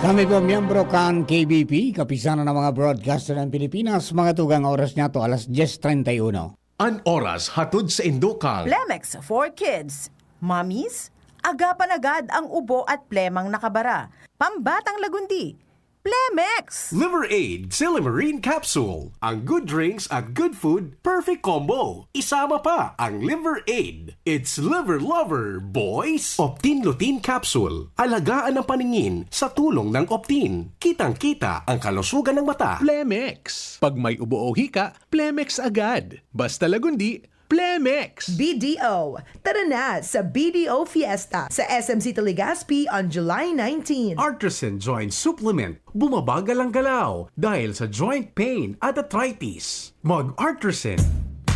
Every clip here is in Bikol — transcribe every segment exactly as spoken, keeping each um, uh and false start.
Kami po, miyembro kan K B P, Kapisanan ng mga Broadcaster ng Pilipinas, mga tugang, oras niya to, alas dyes treinta y uno. An oras hatod sa Indokang. Plemex for Kids. Mommies, agapan agad ang ubo at plemang nakabara. Pambatang lagundi, Plemex! Liver Aid Silymarin Capsule. Ang good drinks at good food, perfect combo. Isama pa ang Liver Aid. It's Liver Lover, boys! Optin Lutein Capsule. Alagaan ang paningin sa tulong ng Optin. Kitang-kita ang kalusugan ng mata. Plemex. Pag may ubo o hika, Plemex agad. Basta lagundi, Plemex! B D O, tara na sa B D O Fiesta sa S M City Legazpi on July nineteen. Artisan Joint Supplement, bumabagal ang galaw dahil sa joint pain at arthritis. Mag-Artisan!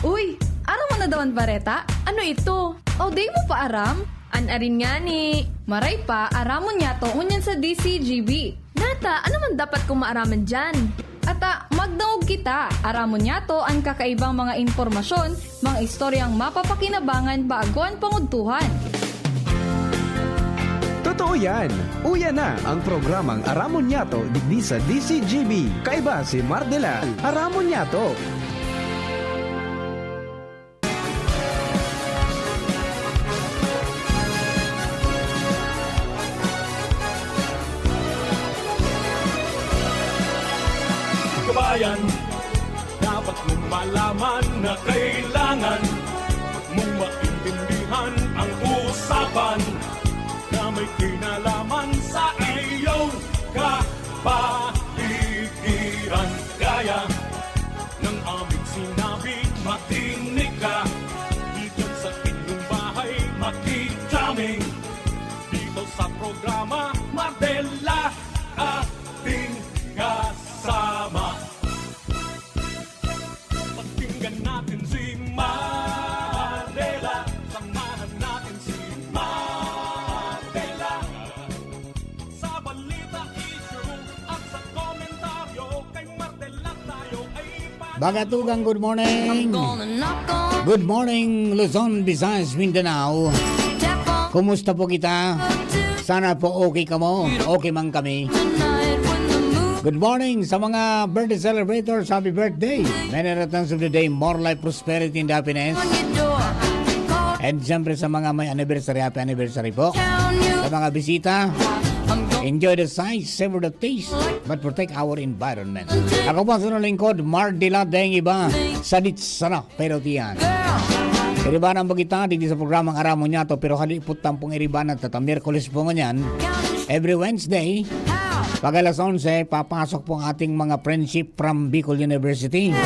Uy, aram mo na daw an bareta? Ano ito? O, di mo pa aram? An arin ngani, maray pa, aramon niyato ngunyan sa D C G B. Nata, ano man dapat kong maaraman diyan? Ata, magdangog kita. Aramon niyato an kakaibang mga impormasyon, mga istoryang mapapakinabangan bago an pangudtuhan. Totoo yan! Uya na ang programang Aramon Niyato digdi sa D C G B. Kaiba si Mardela. Aramon Niyato! Kabayan, dapat mong malaman na kailangan mong maintindihan ang usapan na may kinalaman sa iyong kapaligiran. Gaya ng aming sinabi, makinig ka. Dito sa inyong bahay, makijamming. Dito sa programa, Mardela, ating kasama. Pakinggan natin si Mardela. Samahan natin si Mardela. Sa balita, issue, at sa komentaryo, kay Mardela tayo ay ipanalo. Bagatugang, good morning. I'm gonna knock on Good morning, Luzon, Visayas, Mindanao. Tap on Kumusta po kita? Sana po okay kamo. Okay man kami. Tonight when the moon Good morning sa mga birthday celebrators. Happy birthday. Many returns of the day. More life, prosperity, and happiness. On your door. And siyempre sa mga may anniversary, happy anniversary po. Sa mga bisita, enjoy the sight, savor the taste, but protect our environment. Ako po ang lingkod, Mardela Deng Iba, sa Ditsana, pero tiyan. Iribanan ba kita digdi sa programang Aramon Niyato, pero hali po tampong iribanan ta, ta Miyerkules po ngunyan. Every Wednesday, pag alas onse, papasok po ang ating mga friendship from Bicol University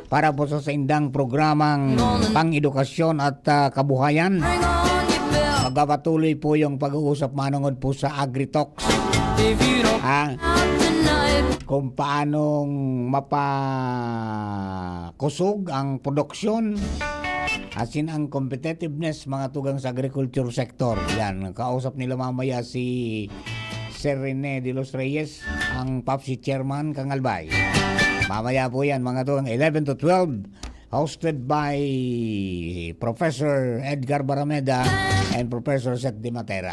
para po sa saindang programang pang-edukasyon at, ah, kabuhayan. Magpapatuloy po yung pag-uusap manungod po sa Agritalks. Ha? Kung paanong mapakusog ang produksyon, asin ang competitiveness, mga tugang sa agriculture sector. Yan, kausap nila mamaya si Sir Rene de los Reyes, ang PAPSI Chairman, Kangalbay. Mamaya po yan, mga tugang, eleven to twelve, hosted by Professor Edgar Barameda and Professor Seth De Matera.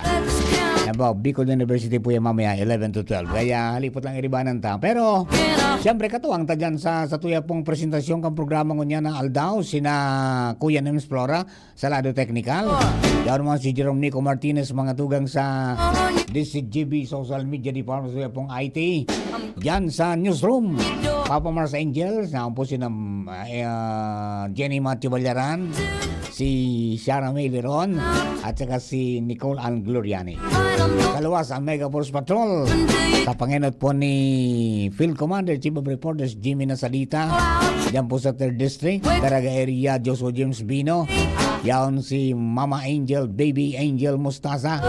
Yan po, Bicol University po yan mamaya, eleven to twelve. Kaya halipot lang iribanan ta. Pero, siyempre, katuwang ta dyan sa, sa tuya pong presentasyon kang programa ngunyan na aldaw, sina Kuya Nems Flora, sa lado teknikal. Yaon naman si Jerome Nico Martinez, mga tugang sa D C G B Social Media Department, sa pong I T. Diyan sa newsroom, Papa Mars Angels, naon po si Nam-, ah, Jenny Matthew Ballaran, si Shara May Leron, at saka si Nicole Ann Gloriani. Kaluwas ang Mega Force Patrol sa pangenot po ni Field Commander, Chief of Reporters, Jimmy Nasalita. Diyan po sa Third District, Caraga Area, Joshua James Bino. Yaon si Mama Angel, Baby Angel Mustasa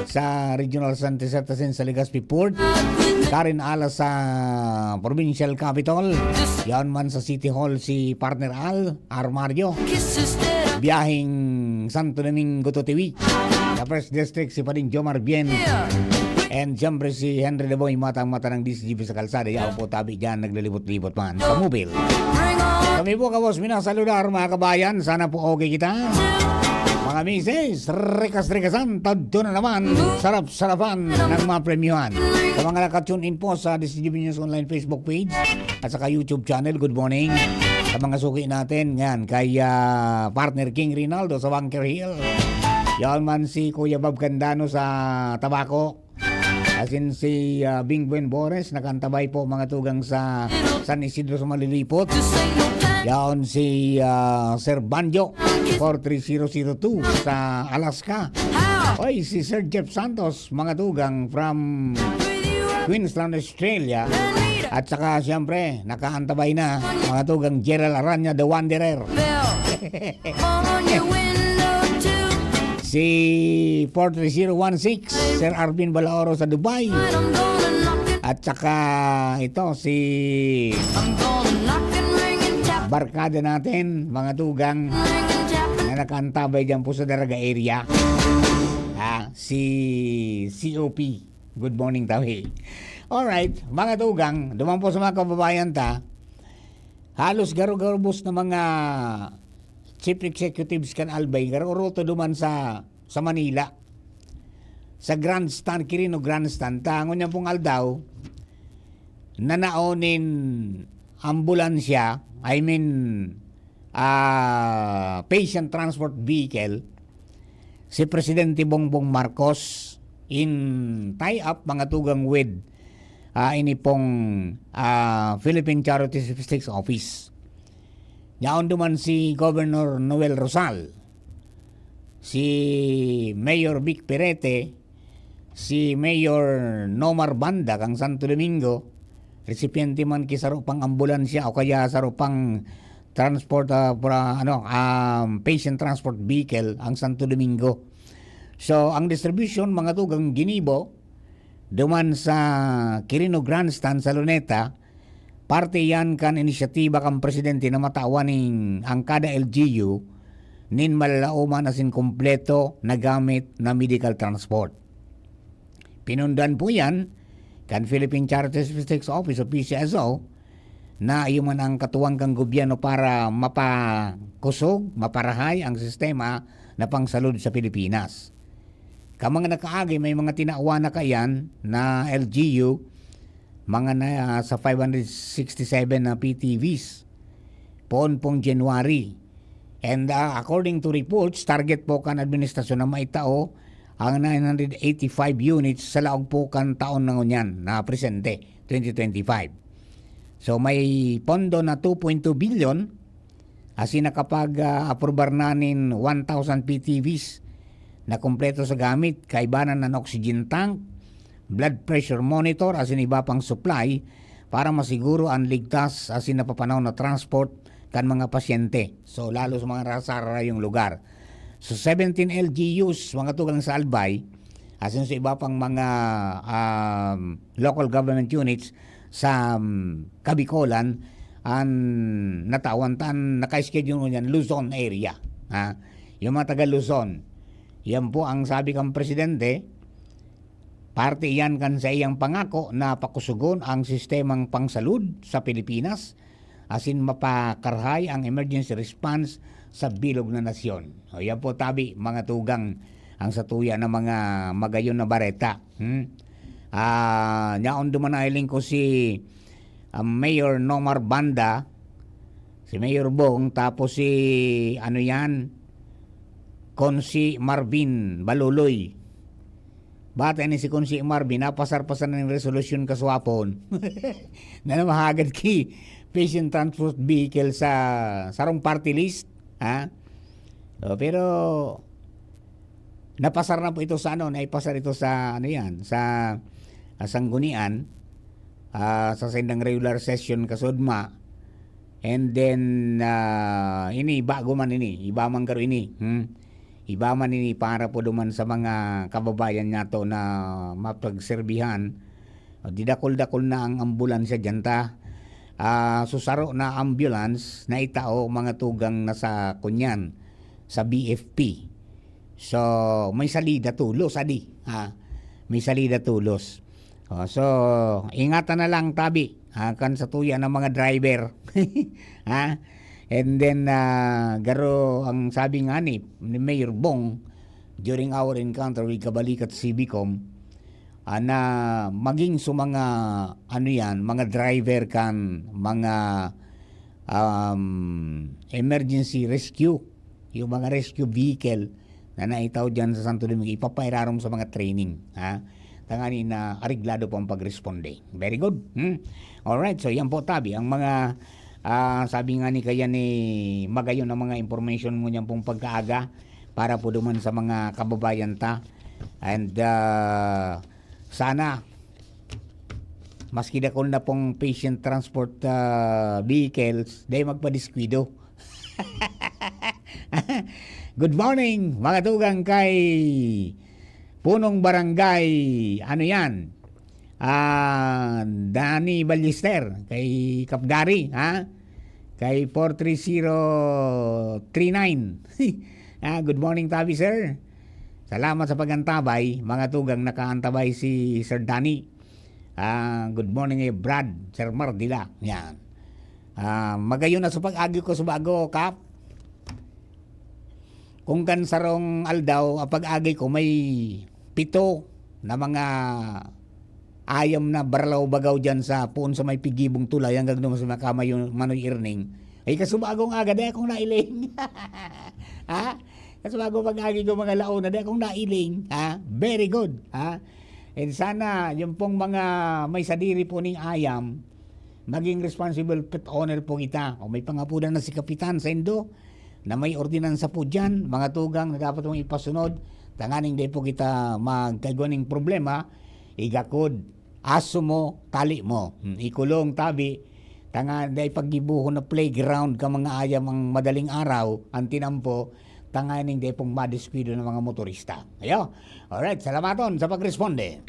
sa Regional Santa Santa Sin sa Legazpi Port. Karen Alas sa Provincial Capitol. Yaon man sa City Hall si Partner Al Armario. Biyaheng Santo Domingo to Tiwi. Sa First District, si Pading Jomar Bien. And siyempre si Henry Deboy, matang-mata ng D C G B sa kalsada. Yaon po tabi dyan, naglilibot-libot man sa mobil. Kami po, kawos, minasaludar, mga kabayan. Sana po okay kita. Mga misis, rikas-rikasan, tadto na naman, sarap-sarapan ng mga premyuhan. Sa mga naka-tune in po sa D C G B News Online Facebook page at saka YouTube channel, good morning. Sa mga suki natin, yan, kay ah, partner King Rinaldo sa Bunker Hill. Yan man si Kuya Bob Candano sa Tabaco. Asin si ah, Bing Buen Bores, nakaantabay po mga tugang sa San Isidro sa Malilipot. Yaon si ah, Sir Banjo, four three zero zero two sa Alaska. Oy, si Sir Jeff Santos, mga tugang from Queensland, Australia. At saka, siyempre, nakaantabay na, mga tugang Gerald Aranya, The Wanderer. Si four three zero one six, Sir Arvin Balaoro sa Dubai. At saka ito, si barkada natin, mga tugang, na nakaantabay dyan po sa Daraga area. Ah, si C O P. Good morning, Tawi. Alright, mga tugang, duman po sa mga kababayan ta, halos garo-garubos na mga chief executives kan Albay, garo-roto duman sa, sa Manila. Sa grandstand, Quirino Grandstand. Ta, ngunyan pong aldaw, nanao nin ambulansya, I mean, ah, patient transport vehicle, si Presidente Bongbong Marcos in tie-up, mga tugang, with ah, ini pong ah, Philippine Charities Statistics Office. Yaon duman si Governor Noel Rosal, si Mayor Vic Perete, si Mayor Nomar Banda kang Santo Domingo, resipiente man ki saro pang ambulansya o kaya saro pang transport, ah, pra-, ano, um, patient transport vehicle ang Santo Domingo. So, ang distribution, mga tugang, ginibo duman sa Quirino Grandstand sa Luneta, parte yan kan inisyatiba kan presidente na matawan nin ang kada L G U nin malalaoman asin kompleto na gamit na medical transport. Pinundan po yan kan Philippine Charities Statistics Office o P C S O, na iyo man ang katuwang kan gobyerno para mapakosog, maparahay ang sistema na pangsalud sa Pilipinas. Kan mga nakaagi, may mga tinawan na kaiyan na L G U, mga na, ah, sa five hundred sixty-seven na P T Vs poon pong January. And, ah, according to reports, target po kan administrasyon na maitao ang nine hundred eighty-five units sa laog po kan taon na ngunyan na presente, twenty twenty-five. So, may pondo na two point two billion, asin nakapag, ah, aprobar na nin one thousand P T Vs na kompleto sa gamit, kaibanan an oxygen tank, blood pressure monitor, asin iba pang supply para masiguro an ligtas asin napapanahon na transport kan mga pasyente. So, lalo sa mga nasa sararayong lugar. So, seventeen L G Us, mga tugang sa Albay, asin sa iba pang mga, um, local government units sa, um, Kabikolan, an natawan ta, an naka-schedule ngunyan, Luzon area. Ha? Yung mga taga Luzon. Yan po ang sabi kang presidente, parte iyan kan saiyang pangako na pakusugon ang sistemang pangsalud sa Pilipinas, asin mapakarahay ang emergency response sa bilog na nasyon. O, yan po, tabi, mga tugang, ang satuya na mga magayon na bareta. Hmm? Ah, yaon duman na hiling ko si, ah, Mayor Nomar Banda, si Mayor Bong, tapos si, ano yan, Konsi Marvin Baluloy. Bata ni si Konsi Marvin, napasar-pasar na yung resolution kaswapon. Na namahagad ki patient transport vehicle sa sarong party list, ha? O, pero napasar na po ito sa ano, naipasar ito sa ano yan, sa, ah, sanggunian, ah, sa sindang regular session kasudma. And then, ah, ini, bago man ini, iba man garo ini. Hmm? Iba man ini para po duman sa mga kababayan nato na mapagserbihan. O, di dakul-dakul na ang ambulansya diyan ta. Ah, so saro na ambulance na itao mga tugang na sa kunyan, sa B F P. So, may salida tulos, adi. Ha? May salida tulos. O, so, ingatan na lang, tabi. Ha? Kan sa tuya ng mga driver. Ha? And then, ah, garo ang sabi nga ni, ni Mayor Bong during our encounter with Kabalikat C B com, ah, na maging sa mga, ano yan, mga driver kan mga, um, emergency rescue, yung mga rescue vehicle na naitaw dyan sa Santo Domingo, ipapairarom sa mga training, ha? Tangani na areglado po ang pagresponde. Very good. Hmm? Alright, so yan po, tabi. Ang mga, ah, sabi nga ni kaya ni Magayon, ang mga information mo niyan pong pagkaaga para po duman sa mga kababayan ta. And, ah, sana, maski dakul na pong patient transport, ah, vehicles, dahil magpadiskwido. Good morning, mga tugang, kay Punong Barangay, ano yan? Ah, Danny Ballester, kay Kap Gary, ha? Kay four three zero three nine. Ah, good morning, tabi, sir. Salamat sa pag-antabay. Mga tugang, nakaantabay si Sir Danny. Ah, good morning, eh, Brad, Sir Mardila. Yan. Ah, magayon na sa pag-agi ko sa bago, Kap. Kung kan sarong aldaw, ang pag-agi ko may pito na mga ayam na barlaw-bagaw diyan sa puon sa may pigibong tulay hanggang duman sa may kamayo-, Manoy Irning. Ay, kasubagong aga, di akong nailing. Ha? Kasubagong pag-agi ko mga launa, di akong nailing. Ha? Very good. Ha? And sana, yung pong mga may sadiri po ning ayam, maging responsible pet owner po kita. O may pangapudan na si Kapitan sa Indo, na may ordinansa po dyan, mga tugang na dapat mong ipasunod, tanganing di po kita magkaigwa ning problema, igakod, aso mo, tali mo. Hmm, ikulong, tabi, tanga, dai paggibuhon na playground ka mga ayam ang madaling araw, ang tinampo, tanganing dai pong madiskwido ng mga motorista. Ayo, alright, salamaton sa pagresponde.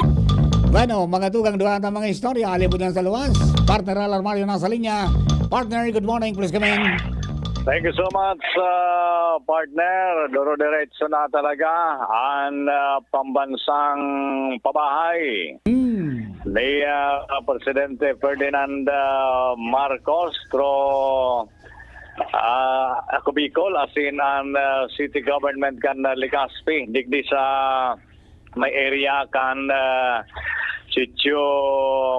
Bueno, mga tugang, duwa ta mga istorya, alipod yan sa luwas. Partner Al Armario nasa linya. Partner, good morning, please come in. Thank you so much, uh, partner. Duro diretso na talaga ang, uh, pambansang pabahay Hmm. ni, uh, Presidente Ferdinand, uh, Marcos through, uh, Ako Bicol, as in ang, uh, city government kan, uh, Legazpi, digdi sa may area kan, ah, Sitio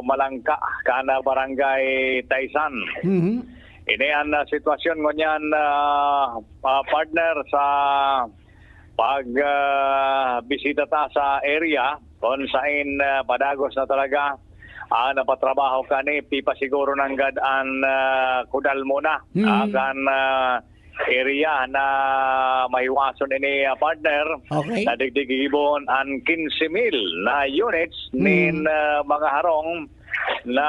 Malangka, kan, ah, Barangay Taisan. Mhm. Ini an, ah, sitwasyon ngunyan, ah, ah, partner, sa pag, ah, bisita ta sa area, kung sain, ah, padagos na talaga, ah, napatrabaho kani, pipasiguro nanggad an, ah, kudal muna, Mhm. ah, kan, ah, area na mahiwason ini, ah, partner, Okay. na digdi gigibon an quince mil na units Hmm. nin, ah, mga harong na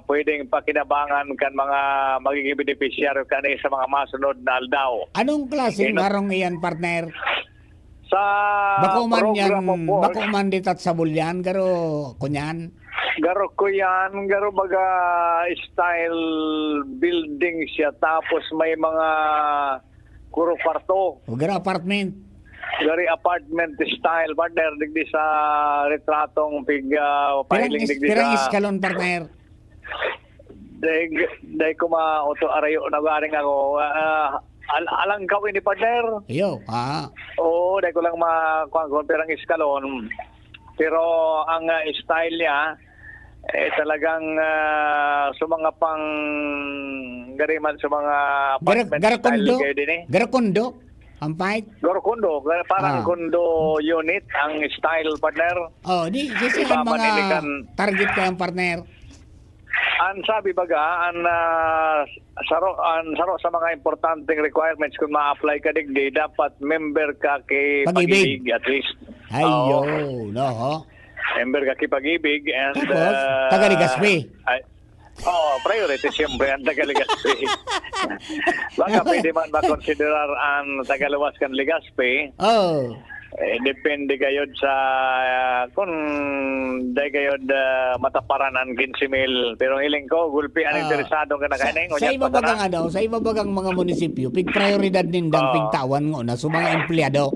pwedeng pakinabangan kan mga magiging benepisyaryo kani sa mga masunod na aldaw. Anong klaseng Ino- harong iyan, partner? Sa Bako man programa yan, po, boss. Bako man ditat sa Bulyan, garo, kunyan? Garo ko yan, garo baga style building siya, tapos may mga kuro kwarto. O, garo apartment. Gari apartment style, partner, digdi sa retratong pig, ah, Pirang piling is-, digdi pirang sa eskalon, partner? Dai, dai ko ma-, oto arayo na garing ako. Ah, al-, alangkaw ini, partner. Iyo, ah. Oo, dai ko lang ma-, kuwan, kung pirang eskalon. Pero ang, ah, style niya, eh, talagang, ah, sa mga pang-, gari man sa mga Gara-, apartment style garakondo? Kayo din, eh. Garakondo? Ang fight? Garakondo, gara-, parang Ah. condo unit ang style, partner. Oh, di, kasi Iba ang man mga ini kan target ko ang partner. An sabi baga, an, ah, saro, an saro sa mga importanteng requirements kung ma-apply ka digdi, dapat member ka ki Pag-ibig. Pag-ibig, at least. Ay, Oo. Yun, oho. Member ka ki Pag-ibig and, Tapos, ah, taga Legazpi. Ay, oo, priority siyempre ang taga Legazpi. Baka pwede man makonsiderar ang tagaluwas kan Legazpi. Oh. Eh, depende kayod sa, ah, kung dai kayod, ah, mataparan ang quince mil. Pero ang hiling ko, gulpi ang Ah. interesado ka na Sa, kaining, sa unyat iba pa sana. Bagang ano, sa iba bagang mga munisipyo, pig-prioridad nindang Oo. pigtawan ngona sa mga empleyado.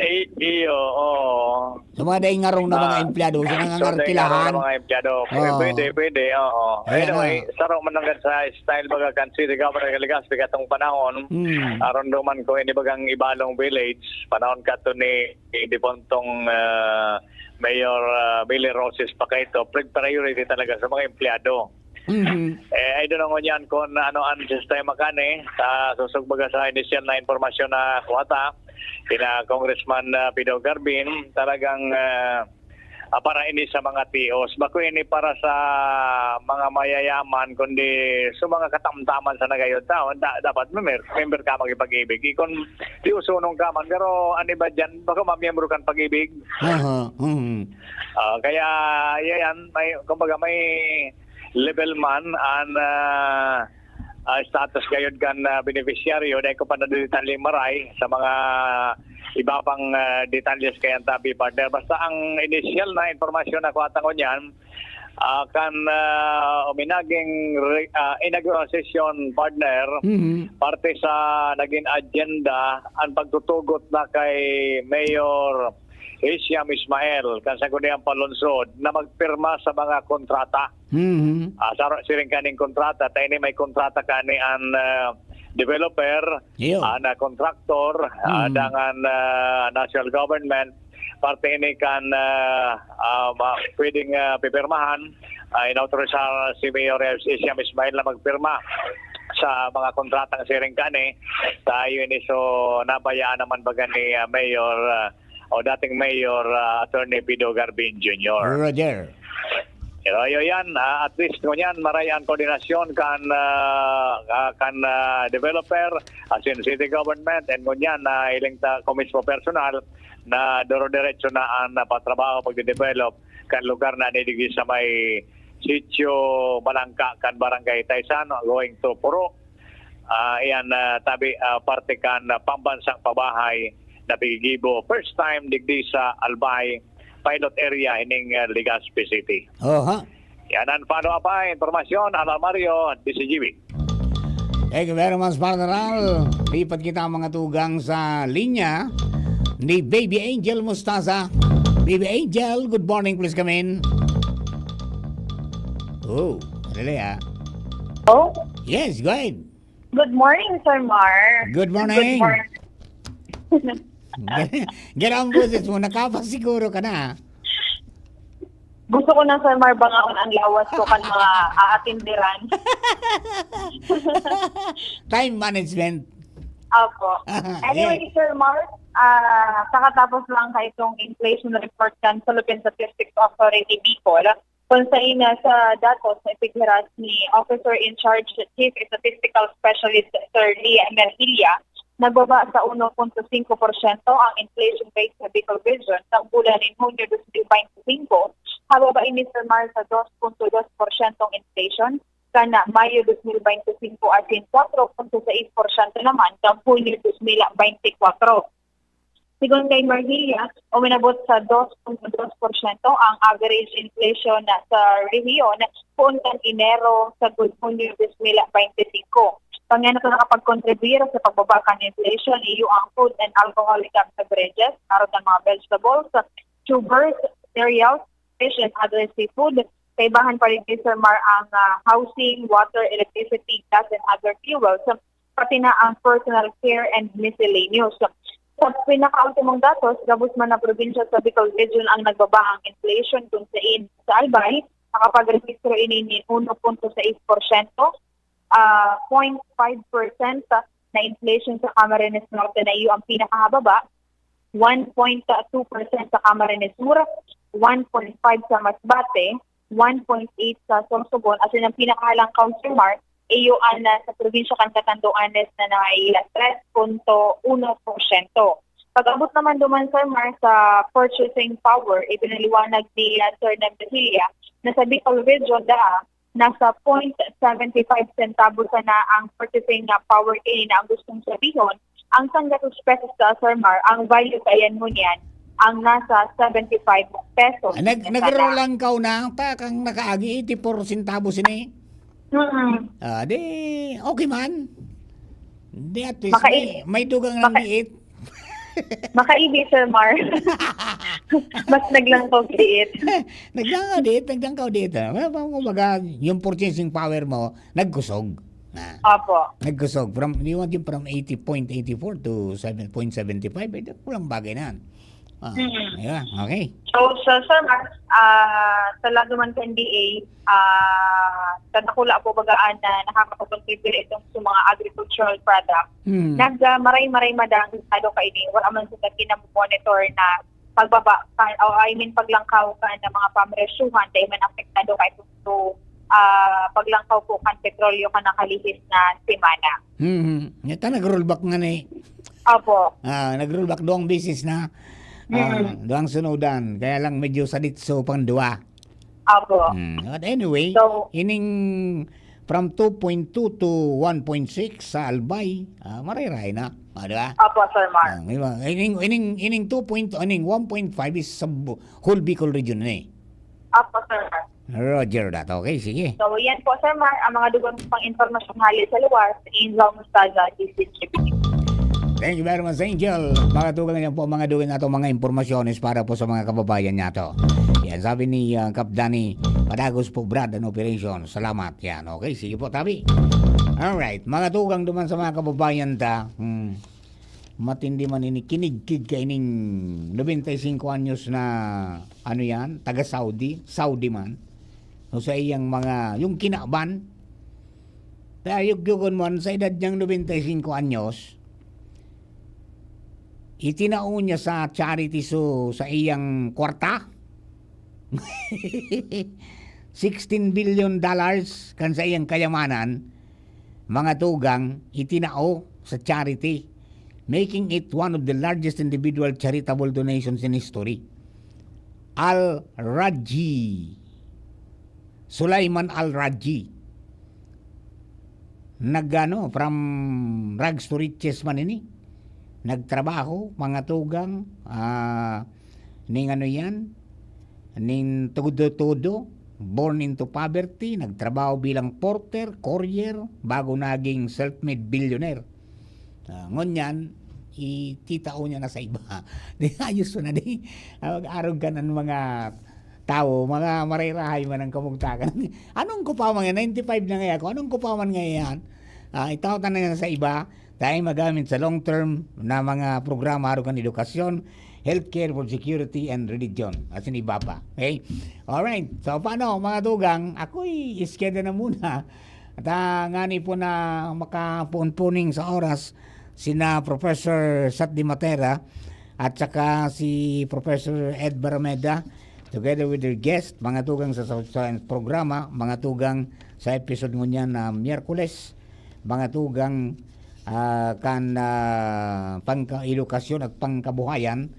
I-, iyo, oo. Sa mga daing ngarong na mga Ah, empleyado, sa mga so, daing ngarong na ngarkilahan. Mga empleyado. Pwede, Oo. Pwede, pwede, oo. Ayan Anyway, na. Saro man lang sa style, baga kan City Governor Legazpi katong panahon, Hmm. aron duman ko ini bagang Ibalong Village, panahon kato ni, ni depontong, ah, Mayor, ah, Billy Roses pa kaito, pre-, priority talaga sa mga empleyado. Mhm. Eh, I don't know ngunyan kung ano ang sistema kani, sa susog baga sa inisyal na impormasyon na kuha ta, kina Congressman, ah, Pido Garbin, talagang, ah, ah, para ini sa mga tios. Bako ini para sa mga mayayaman, kundi sa mga katamtaman sa nagayod taon. Da-, dapat member, member ka makipag-ibig. Ikon, tios unong ka man, pero ano ba dyan? Bako mamiyembro kan pag-ibig? Aha, mhm. Ah, kaya, yan, may, kumbaga, may level man an, ah, ah, status gayod kan, ah, benepisyaryo, dai ko pa nadidetalyeng maray sa mga iba pang, ah, detalyes kayan tabi, partner. Basta ang inisyal na impormasyon na kuha ta ngunyan, ah, kan, ah, uminaging re-, ah, inaugural session, partner, Mhm. parte sa naging agenda ang pagtutugot na kay Mayor Hisham Ismail, kan Sangguniang Panlungsod, na magpirma sa mga kontrata. Mhm. Ah, sa, siring kaning kontrata, ta ini may kontrata kani an, ah, developer, Iyo. an, ah, contractor, ah, Mm. dangan, ah, national government, parte ini kan, ah, ah, ma-, pwedeng, ah, pipirmahan, ah, inautorisar si Mayor Hisham Ismail na magpirma sa mga kontratang siring kani. Tayo ini, so, nabayaan naman baga ni, ah, Mayor, ah, o dating Mayor, ah, Attorney Pido Garbin Junior. Roger. Pero ayo yan, ah, at least ngunyan, maray ang koordinasyon kan, ah, ah, kan, ah, developer, as in city government, and ngunyan, na hiling ta ko mismo personal, na duro-diretso na ang, ah, patrabaho, pagde-develop kan lugar na nidigdi sa may Sitio Malangka, kan Barangay Taysan, going to Puro. Ah, iyan, ah, tabi, ah, parte kan, ah, pambansang pabahay na pigigibo. First time digdi sa Albay, pilot area ining, ah, Legazpi City. Oha. Yan ang follow-up, ah, impormasyon. Alan Mario, D C G B. Thank you very much, Partner Al. Lipat kita, mga tugang, sa linya ni Baby Angel Mostaza. Baby Angel, good morning, please come in. Oh, dali, ah. Oh? Yes, go ahead. Good morning, Sir Mar. Good morning. Good morning. Ganun ang boses mo, nakapasiguro ka na, ah. Gusto ko na, Sir Mar, bangaon ang lawas ko kan mga aatindiran. Time management. Opo. Anyway, Yes. Sir Mar, ah, kakatapos lang ka itong inflation report kan Philippine Statistics Authority Bicol, kung sain na sa datos na ipighiras ni Officer in Charge, Chief Statistical Specialist Sir Lee Merhilia, nagbaba sa uno punto singko porsyento ang inflation rate sa Bicol Region sa bulan nin Hunyo dos mil baynte singko, hababa ini, Sir Mar, sa dos punto dos porsyentong inflation kan Mayo dos mil baynte singko asin kwatro punto sais porsyento naman kan Hunyo dos mil baynte kwatro. Sigon kay Marhilia, uminabot sa dos punto dos porsyento ang average inflation na sa rehiyon poon kan Enero sagkod Hunyo dos mil baynte singko. Pangyan na nakapagkontribuyar sa pagbaba kan inflation, iyo ang food and alcoholic beverages, arog kan mga vegetables, tubers, cereals, fish and other seafood. Kaibahan pa rin ni Sir Mar ang, ah, housing, water, electricity, gas, and other fuels, pati na ang personal care and miscellaneous. Sa pinakaultimong datos, gabos man na probinsya sa Bicol Region ang nagbaba ang inflation, kung sain sa Albay, nakapagrehistro ini ni uno punto sais porsyento, ah, point five percent na inflation sa Camarines Norte na iyo ang pinakahababa, one point two percent sa Camarines Sur, one point five sa Masbate, one point eight sa Sorsogon, asin ang pinakahalangkaw, Sir Mar, iyo an, ah, sa probinsya kan Catanduanes na may tres punto uno porsyento. Pag-abot naman duman, Sir Mar, sa purchasing power, ipinaliwanag ni, ah, Sir Neb Rehilla na sa Bicol Region, daa, nasa point seventy five centavos sana ang purchasing na power ini, na ang gustong sabihon, ang sanggatos pesos sa, Sir Mar, ang value kaiyan ngunyan, ang nasa seventy five pesos. Ah, nag-, na sana. Nagrolangkaw na, ta kang nakaagi, eighty four centavos ini. Mm. Ah, di, okay man. Di, at least, Makai-, may, may dugang ng maka- liit. Makaibi, Sir Mar. Mas naglangkaw diit. Naglangkaw diit, naglangkaw diit. Ah. Well, kumbaga, yung purchasing power mo, nagkusog. Ah. Opo. Nagkusog. From, you want yung from eighty point eighty four to seven point seven five, eh, kulang bagay na yan. Ah, Mm. yeah, okay. So, so Sir Mar, ah, sa lado man kan D A, ah, sa dakula po baga na nakakapag-contribute itong sa mga agricultural products, Hmm. nag, ah, maray-maray madang estado kaini, wala man sila kinamonitor na pagbaba, ka, o I mean, paglangkaw kan mga pamresyuhan, dahil man apektado kay to, ah, paglangkaw po kan petrolyo kan nakalihis na semana. Hmm. Ito, nag-rollback nga ni. Opo. Ah, nag-rollback duwang beses na. Ah, Mm. duwang sunodan. Kaya lang medyo saditso pang duwa. Opo. Hmm. But anyway, So- ining from two point two to one point six sa Albay, ah, maray-ray na. Ah, di ba? Opo, Sir Mar. Ah, di ba? Ining, ining, ining two point, ining one point five is sa bu-, whole Bicol region na eh. Opo, Sir Mar. Roger that. Okay, sige. So, yan po, Sir Mar, ang mga dugang pang impormasyon hali sa luwas, Angel Mostaza, D C G B. Thank you very much, Angel. Mga tugang, yan po, mga dugang nato, mga impormasyones para po sa mga kababayan nato. Yan, sabi ni ah, Kap Danny, padagos po, Brad, an operation. Salamat. Yan, okay, sige po, tabi. Alright, mga tugang duman sa mga kababayan ta, hmm, matindi man ini, kinigkig kaining nobenta y singko anyos na, ano yan, taga Saudi, Saudi man. O sa iyang mga, yung kinaban, kaya yugyogon mo, sa edad niyang nobenta y singko anyos, itinao niya sa charity so, sa iyang kwarta, sixteen billion dollars kan sa iyang kayamanan, mga tugang, itinao sa charity, making it one of the largest individual charitable donations in history. Al Raji. Sulaiman Al Raji. Nagano, from rags to riches man ini. Nagtrabaho, mga tugang, ah, ning ano yan, ning todo-todo, born into poverty, nagtrabaho bilang porter, courier, bago naging self-made billionaire. Ah, ngunyan, ititao niya na sa iba. Di ayos na di. Ah, mag-arog ka ng mga tawo, mga marerahay man ang kamugtakan. Anong kupaman nga? Ninety-five na nga ako. Anong kupaman nga yan? Ah, itao ta na yan sa iba. Tayo magamit sa long term na mga programa, arog kan edukasyon, healthcare, food security, and religion. As in iba pa. Okay? Alright. So, paano, mga tugang? Ako'y iskeda na muna. At ah, ngani po na makapuon-puning sa oras, sina Professor Sat Di Matera at saka si Professor Ed Barameda, together with their guest, mga tugang sa South Science programa, mga tugang sa episode ngunyan na Miyerkules, mga tugang ah, kan ah, pangka-edukasyon at pangkabuhayan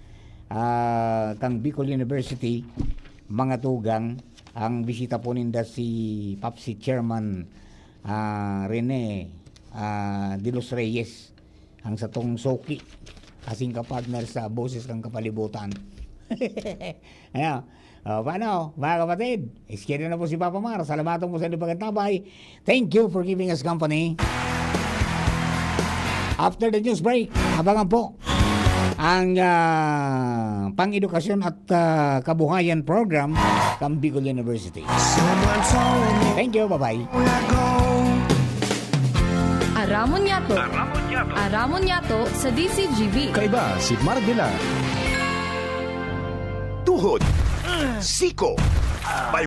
ah, kang Bicol University, mga tugang, ang bisita po ninda si Papsi Chairman ah, Rene ah, de los Reyes, ang satong suki, kasing kapartner sa Boses kan Kapalibutan. Ano? O, paano, mga kapatid? Iskeda na po si Papa Mar. Salamaton po sa inyong pagkantabay. Thank you for giving us company. After the news break, abangan po ang ah, pang-edukasyon at ah, kabuhayan program ng Bicol University. Thank you, bye-bye. Aramon Yato. Aramon Yato sa D C G B. Kaiba si Mark Villar. Tuhod, siko,